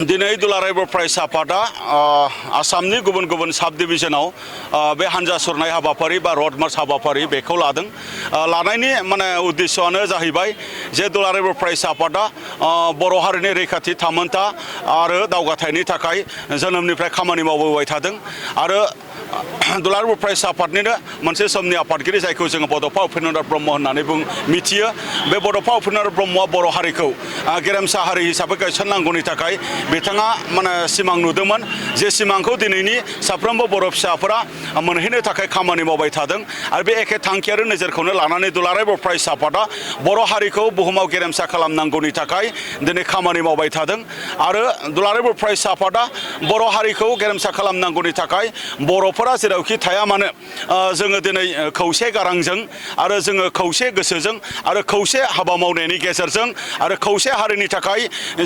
दिनै दुलाराय बर' फरायसा आफादा आसामनि गुबुन गुबुन साब डिभिजनाव बे हानजा सुरनाय हाबाफारि बा रड मार्च हाबाफारि बेखौ लादों। लानायनि माने उद्देश्यआनो जाहैबाय जे दुलाराय बर' फरायसा आफादा बर' हारिनि रैखाथि थामोनथा आरो दावगाथायनि थाखाय जोनोमनिफ्राय खामानि मावबोबाय थादों आरो दुलाराय बर' फरायसा आफादनिनो मोनसे समनि आफादगिरि जायखौ जोङो बड'फा उपेन्द्रनाथ ब्रह्म होननानै मिथियो। बे बड'फा उपेन्द्रनाथ ब्रह्मआ बर' हारिखौ गेरेमसा हारि हिसाबै गायसननांगौनि थाखाय बिथाङा माने सिमां नुदोंमोन। जे सिमांखौ दिनैनि साफ्रोमबो बर' फिसाफोरा मोनहैनो थाखाय खामानि मावबाय थादों आरो बे एखे थांखि आरो नोजोरखौनो लानानै दुलाराय बर' फरायसा आफादा बर' हारिखौ बुहुमाव गेरेमसा खालामनांगौनि थाखाय दिनै खामानि मावबाय थादों आरो दुलाराय बर' फरायसा आफादा बर' हारिखौ गेरेमसा खालामनांगौनि थाखाय बर'फोरा जेरावखि थाया मानो जोङो दिनै खौसे गारांजों आरो जोङो खौसे गोसोजों आरो खौसे हाबा मावनायनि गेजेरजों आरो खौसे हारिनि थाखाय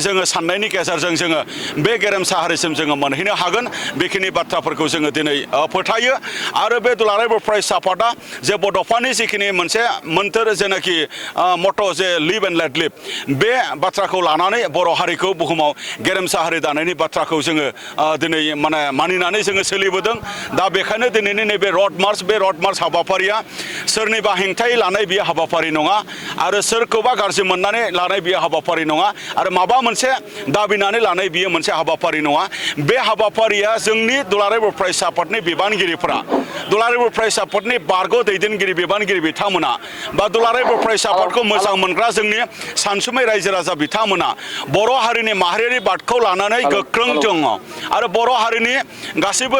जोङो साननायनि गेजेरजों जोङो बे गेरेमसा हारिसिम जोङो मोनहैनो हागोन। बेखिनि बाथ्राफोरखौ जोङो दिनै फोथायो आरो बे दुलाराय बर' फरायसा आफादा जे बड'फानि जिखिनि मोनसे मोन्थोर जेनाखि मट' जे लिभ एन्ड लेट लिभ बे बाथ्राखौ लानानै बर' हारिखौ बुहुमाव गेरेमसा हारि दानायनि बाथ्राखौ जोङो दिनै मानिनानै जोङो सोलिबोदों। दा बेखायनो दिनैनि नैबे रड मार्च हाबाफारिया सोरनिबा हेंथायै लानाय बियो हाबाफारि नङा आरो सोरखौबा गाज्रि मोननानै लानाय बियो हाबाफारि नङा आरो माबा मोनसे दाबिनानै लानाय बियो मोनसे हाबाफारि नङा। बे हाबाफारिया जोंनि दुलाराय बर' फरायसा आफादनि बिबानगिरिफोरा दुलाराय बर' फरायसा आफादनि बारग' दैदेनगिरि बिबानगिरि बिथांमोना बा दुलाराय बर' फरायसा आफादखौ मोजां मोनग्रा जोंनि सानसुमै रायजो राजा बिथांमोना बर' हारिनि माहारियारि बादखौ लानानै गोख्रों दङ आरो बर' हारिनि गासैबो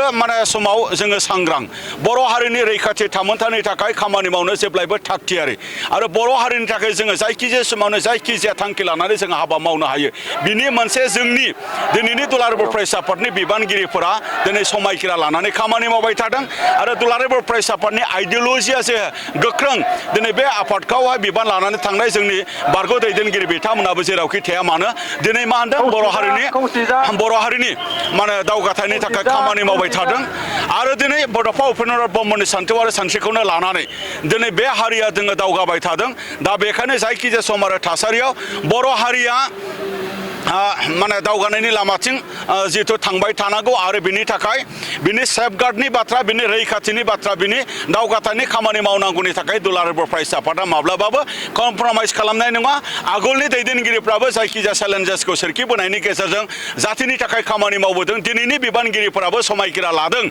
समाव जोङो सांग्रां बर' हारिनि रैखाथि थामोनथानि थाखाय खामानि मावनो जेब्लायबो थागथियारि आरो बर' हारिनि थाखाय जोङो जायखिजाया समावनो जायखिजाया थांखि लानानै जोङो हाबा मावनो हायो। बिनि मोनसे जोंनि दिनैनि दुलाराय बर' फरायसा आफादनि बिबानगिरिफोरा दिनै समायखिरा लानानै खामानि मावबाय थादों आरो दुलाराय बर' फरायसा आफादनि आइडिय'लजिया जे गोख्रों दिनै बे आफादखौहाय बिबान लानानै थांनाय जोंनि बारग' दैदेनगिरि बिथांमोनाबो जेरावखि थाया मानो दिनै मा होनदों बर' हारिनि दावगाथायनि थाखाय खामानि मावबाय थादों आरो दिनै बड'फा उपेन्द्रनाथ ब्रह्मनि सान्थौ आरो सानस्रिखौनो लानानै दिनै बे हारिया जोङो दावगाबाय थादों। दा बेखायनो जायखिजाया सम आरो थासारियाव बर' हारिया दावगानायनि लामाथिं जिहेथु थांबाय थानांगौ आरो बिनि थाखाय बिनि सेफगार्डनि बाथ्रा बिनि रैखाथिनि बाथ्रा बिनि दावगाथायनि खामानि मावनांगौनि थाखाय दुलाराय बर' फरायसा आफादा माब्लाबाबो कमप्रमाइज खालामनाय नङा। आगोलनि दैदेनगिरिफ्राबो जायखिजाया चेलेन्जेसखौ सोरखिबोनायनि गेजेरजों जाथिनि थाखाय खामानि मावबोदों। दिनैनि बिबानगिरिफोराबो समायखिरा लादों।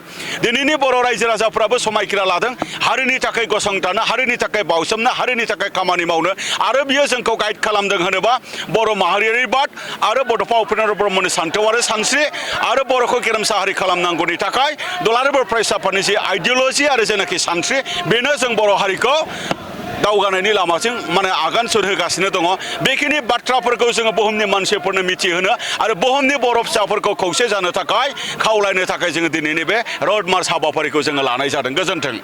दिनैनि बर' रायजो राजाफ्राबो समायखिरा लादों हारिनि थाखाय गसंथानो हारिनि थाखाय बावसोमनो हारिनि थाखाय खामानि मावनो आरो बियो जोंखौ गाइड खालामदों होनोबा बर' माहारियारि बाद आरो बड'फा उपेन्द्रनाथ ब्रह्मनि सान्थौ आरो सानस्रि आरो बर'खौ गेरेमसा हारि खालामनांगौनि थाखाय दुलाराय बर' फरायसा आफादनि जे आइडिय'लजि आरो जेनाखि सानस्रि बेनो जों बर' हारिखौ दावगानायनि लामाजों आगान सुरहोगासिनो दङ। बेखिनि बाथ्राफोरखौ जोङो बुहुमनि मानसिफोरनो मिथिहोनो आरो बुहुमनि बर' फिसाफोरखौ खौसे जानो थाखाय खावलायनो थाखाय जोङो दिनैनि बे रड मार्च हाबाफारिखौ जोङो लानाय जादों। गोजोन्थों।